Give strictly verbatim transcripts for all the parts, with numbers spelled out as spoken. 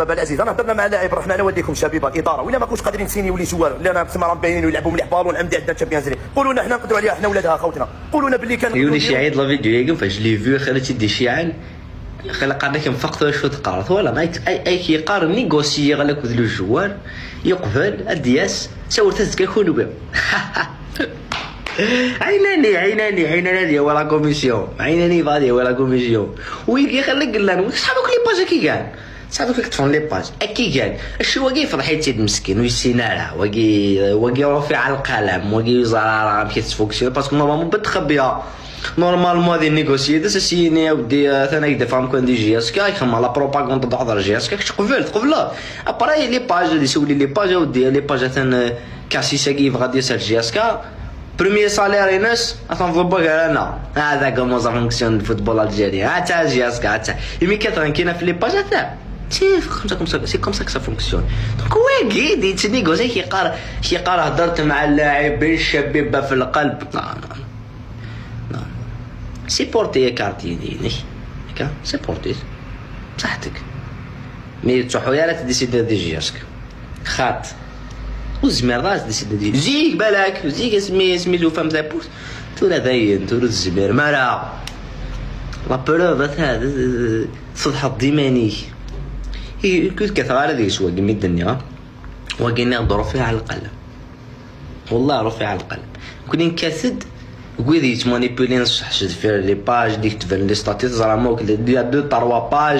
بابا العزيز، انا هضرنا مع لاعب، رحنا انا والديكم شبيبه الاداره، ولا ما كنتش قادرين نسينيو لي جوار اللي انا تسمى راهم باينين ويلعبوا مليح بالون، عندي عندنا تشامبيونز ليغ، قولوا لنا حنا نقدروا عليها، حنا ولادها خوتنا، قولوا لنا باللي كان يونس يعيط لا فيديو ياكم فاش لي فيو خليتي دي شيعان. خلق عندك مفقط شو تقارض ولا نايت اي اي كيقار نيغوسيي غلك ذ لو جوار، يقبل ادياس ساور تزكى كونو بيو. عيناني عيناني عيناني هذه هو لا كوميسيون، عيناني فادي هو لا كوميسيون. ويجي يخليك قلان ويسحبوك لي باجا كي كان. صافي كيك تفون لي باج اكي كان. الشي واقي فضحيت سيد مسكين ويسينا لها واقي واقي رافع على القلم واقي زرارة كي تفوكسيون باسكو نورمالمون بتخبيها. نورمالمون هذه نيغوسيي دس سيني ودي ثاني يدفع كون دي جي اس كي يخمم على بروباغندا تحضر جي اس كي كش قبلت قبل. ابراي لي باج اللي سولي لي باج ودي لي باج ثاني كاسي ساقي يبغى ديسال جي اس كي. بروميي سالير ينس اثنظر بغير انا هذا كومون سا فونكسيون الفوتبول الجيري، هاتا جي اس كي هاتا. يمي كثرا كاينه في لي باج هاتا. سي كومسا كومسا سي كومسا كسا فونكسيون. دونك هو كي دي تنيغوسي كيقار كيقار هضرت مع اللاعبين الشبيبه في القلب. لا لا لا. سيبورتي يا كارتي ديني. هكا سيبورتي بصحتك. مي تروحو يا لا تديسيدي دي جي اس كي. خاط. وزمير راس ديسيدي دي زيك بالك زيك اسمي اسمي لو فام زابوس. تورا باين تورا الزمير مالا. لا بروف هذا تضحط ديمانيك. كنت كثر على ذي سوا قمي الدنيا. وقينا ظروفي على القلب. والله رفع القلب. كوني نكاسد ويدي يتمانيبولي نصح شد في لي باج ديك تبان لي ستاتيو زعما موك دي دو تروا باج.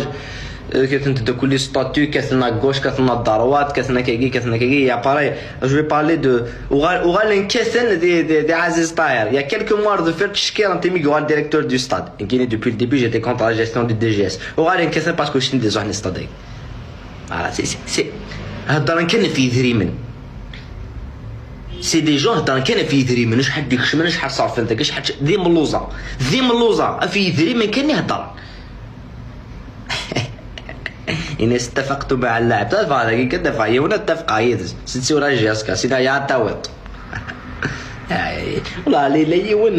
كتنت دو كل ستاتيو كتنا غوش كتنا دروات كتنا كيكي كتنا كيكي يا باري. جو بارلي دو وغال وغال نكسن دي دي, دي عزيز طاهر يا كيلكو موا دو فير تشكير انت ميغوال ديريكتور دو ستاد. كيني دوبي الديبي جيتي كونتر لا جيستيون دو دي جي اس وغال نكسن باسكو شتي دي زوحني ستادي. Voilà, c'est, c'est, c'est. هضرا كان في يدريمن. سي دي جون هضرا كان في يدريمن، شحال ديك شمن شحال صافي انت شحال دي ملوزه. دي ملوزه في يدريمن كان يهضر. إن اتفقت مع اللاعب تاع فاضي كي كدفع يونا اتفق عيدز ست سورة جي اس كا سيدا يا تاويط. والله لا يون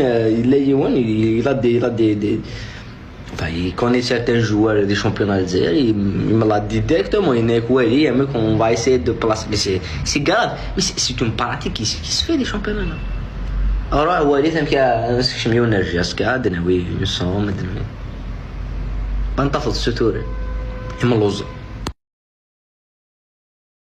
لا يون يلا دي يلا دي دي. Enfin, il connaît certains joueurs des championnats algériens, il, il me l'a dit directement, il est quoi, il dit, mec, on va essayer de placer. Mais c'est, c'est grave, mais c'est, c'est une pratique qui, qui se fait des championnats là. Alors, ouais, les amis, c'est que je me suis dit, est-ce que, ah, oui, nous sommes, pas en train de se tourner. Et mon lozo.